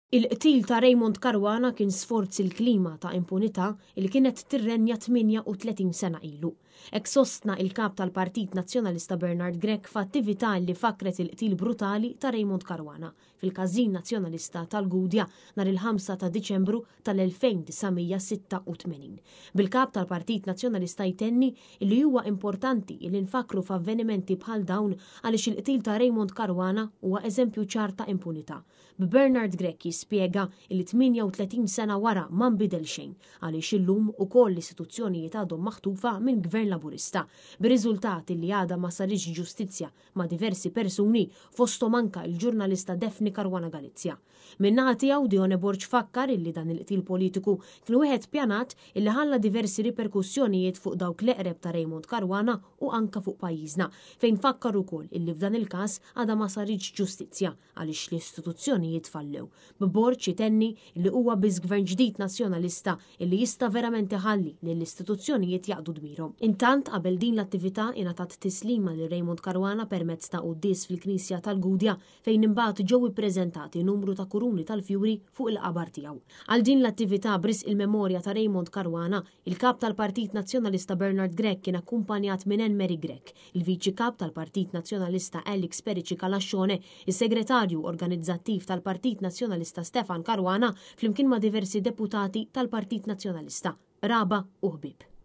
Il-qtil ta' Raymond Caruana kien sforz il-klima ta' impunità li kienet tirrenja 38 sena ilu. Hekk sostna il-Kap tal-Partit Nazzjonalista Bernard Grech f'attività li fakkret il-qtil brutali ta' Raymond Caruana fil-Każin Nazzjonalista tal-Gudja nhar il-5 ta' Diċembru tal-1986. Bil-Kap tal-Partit Nazzjonalista jtenni li huwa importanti li nfakkru f'avvenimenti bħal dawn għaliex il-qtil ta' Raymond Caruana huwa eżempju ċar ta' impunità. B'Bernard Grech jispjega li 38 sena wara ma nbidel xejn għaliex illum ukoll l-istituzzjonijiet għadhom maħtufa minn Gvern Laburista, bir-riżultat li għadha ma saritx ġustizzja ma' diversi persuni fosthom anka l-ġurnalista Daphne Caruana Galizia. Min-naħa tiegħu Dione Borg fakkar illi dan il-qtil politiku kien wieħed pjanat illi ħalla diversi riperkussjonijiet fuq dawk l-eqreb ta' Raymond Caruana u anka fuq pajjiżna, fejn fakkar ukoll illi f'dan il-każ għadha ma saritx ġustizzja għaliex l-istituzzjonijiet fallew, b'Borg itenni li huwa biss Gvern ġdid Nazzjonalista li jista' verament iħalli lill-istituzzjonijiet jaqdu dmirhom. Intant, qabel din l-attività ingħatat tislima lil Raymond Caruana permezz ta' quddies fil-Knisja tal-Gudja fejn imbagħad ġew ippreżentati numru ta' kuruni tal-fjuri fuq il-qabar tiegħu. Għal din l-attività b'risq il-memorja ta' Raymond Caruana, il-Kap tal-Partit Nazzjonalista Bernard Grech kien akkumpanjat minn Anne Marie Grech, il-Viċi Kap tal-Partit Nazzjonalista Alex Perici Calascione, is-Segretarju Organizzattiv tal-Partit Nazzjonalista Stefan Caruana flimkien ma' diversi deputati tal-Partit Nazzjonalista, qraba u ħbieb.